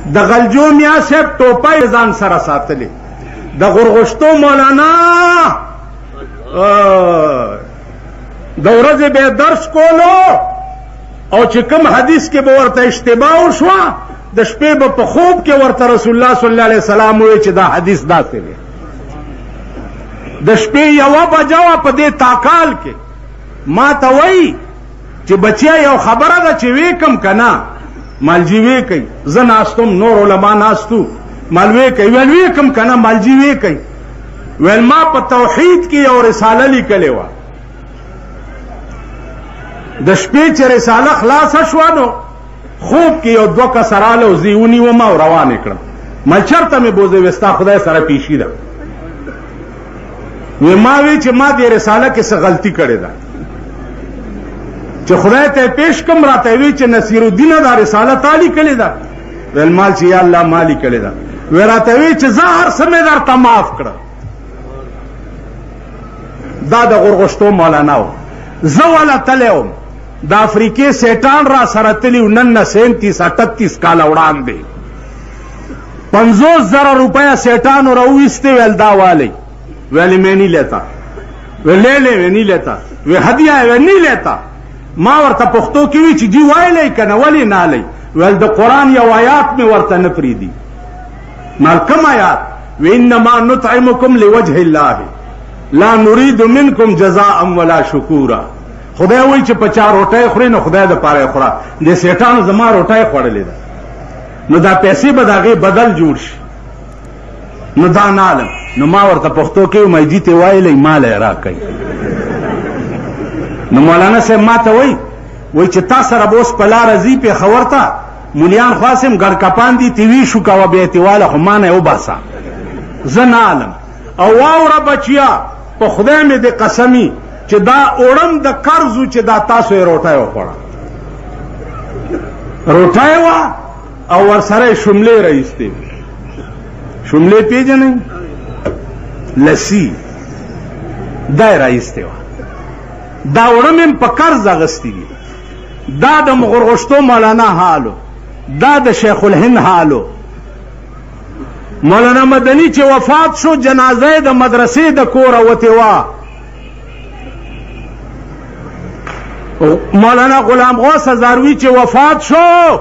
د غلجو میا صاحب ټوپه یې ځان سره ساتلې، د غرغشتو مولانا د ورځې به درس کولو او چې کوم حدیث کې به ورته اشتباه وشوه د شپې به په خوب کې ورته رسول الله صلی الله علیه وسلم وویل چې دا حدیث داسې دی. د شپې یوه بجه وه په دې تاکال کې، ما ته وایي چې بچیا یو خبره ده چې وې کم که نه؟ مالجي وې کوي، زه ناستم، نور علما ناستو، مال وې کوي، ویل وې کم که نه؟ مالجي وې کوي. ویل ما په توحید کې یو رساله لیکلې وه، د شپې چې رساله خلاصه شوه نو خوب کې یو دوه کسه راله او زه یې ونیوم او روان یې کړم. مال چېرته مې بوځئ؟ وې ستا خدای سره پیشي ده. وې ما وی چې ما دې رساله کې څه غلطي کړې ده چې خدای ته یې پېش کړم، راته یې وی چې نصیرالدینه دا رساله تا لیکلې ده؟ ویل مال چې یا الله ما لیکلې ده. وی راته وی چې زه هر څه مې درته معاف کړه. دا د غرغشتو مولانا و، زه وله تللی وم، د افریقې سیټان را سره تلي وو، نن نه 37 38 کاله وړاندې 50,000 روپیه سیټانو راوویستې، ویل دا والی، ویل مې نه لیتا، ویل لې لې مې نه لیتا، وی هدیه وی نه لیتا. ما ورته پښتو کې وی چې جی وایلی که نه، ولې نه الی؟ ویل د قرآن یو آیات مې ورته نه پرېږدي. مال کوم آیات؟ وی انما نطعمکم لوجه الله لا نريد منکم جزاء ولا شکورا. خدای وایي چې په چا روټۍ خورې نو خدای دپاره یې خوره. دې سیټانو زما روټۍ خوړلې ده، نو دا پیسې به د هغې بدل جوړ شي، نو دا نه علم. نو ما ورته پښتو کې وم، جي ته وایلی ما له یې راکړئ. نو مولانا صاحب ما ته وایي، وایي چې تا سره به اوس په لاره ځي پېښور ته، مولیان خو هسې هم ګړکپان دي، تې ویشو کوه بیا یې ترې واله، خو ما نه یې وباسه، زه نه علم. او واوره بچیا، په خدای مې دې قسمي چې دا اوړم د قرض و چې دا تاسو یې روټۍ وخوړه، روټۍ وه او ورسره یې شملې راایستې. شملې پېژنئ؟ لسی دا یې راایستې وه. دا اوړه مې هم په قرض اخیستي دي. دا د مغرغشتو مولانا حالو، دا د شیخ الهند حالو. مولانا مدني چې وفات شو، جنازه یې د مدرسې د کوره وتې وه. مولانا غلام غوث هزاروي چې وفات شو،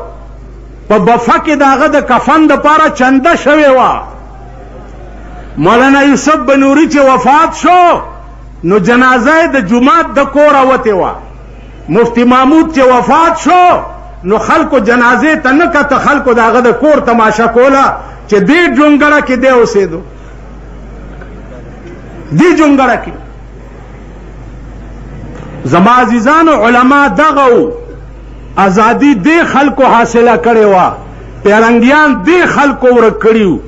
په بفه کې د هغه د کفن دپاره چنده شوې وه. مولانا یوسف بنوري چې وفات شو، نو جنازه یې د جومات د کوره وتې وه. مفتي محمود چې وفات شو، نو خلکو جنازې ته نه کته، خلکو د هغه د کور تماشه کوله چې دې جونګړه کې دی اوسېدو، دې جونګړه کې. زما عزیزانو، علما دغه وو، ازادي دې خلکو حاصله کړې وه، پیرنګیان دې خلکو ورک کړي وو.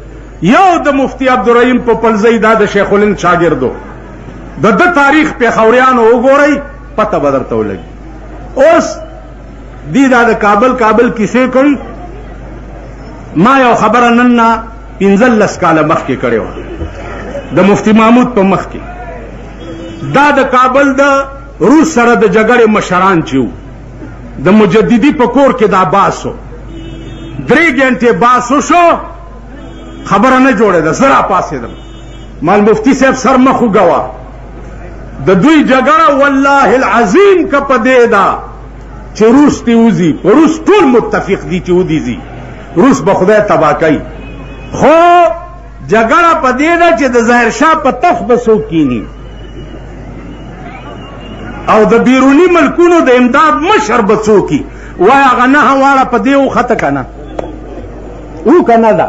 یو د مفتي عبدالرحیم په پلځۍ دا د شیخ الهند شاګردو، د ده تاریخ پېښوریانو وګورئ، پته به درته ولګي. اوس دی دا د کابل کابل کیسې کوي. ما یو خبره نن نه 15 کاله مخکې کړې وه د مفتي محمود په مخ کې. دا د کابل د روس سره د جګړې مشران چې وو، د مجددي په کور کې دا باس و، 3 ګنټې باس وشو، خبره نه جوړېده. زه راپاڅېدم، مال مفتي صاحب سر مخ وګوه، د دوی جګړه والله العظیم که په دې ده چې روس دې وځي، په روس ټول متفق دي چې ودې ځي، روس به خدای تباه کوي، خو جګړه په دې ده چې د ظاهر شاه په تخت به څوک کیني او د بیروني ملکونو د امداد مشر به څوک وي. وایي هغه نهه واړه په دې وخته که نه و که نه ده.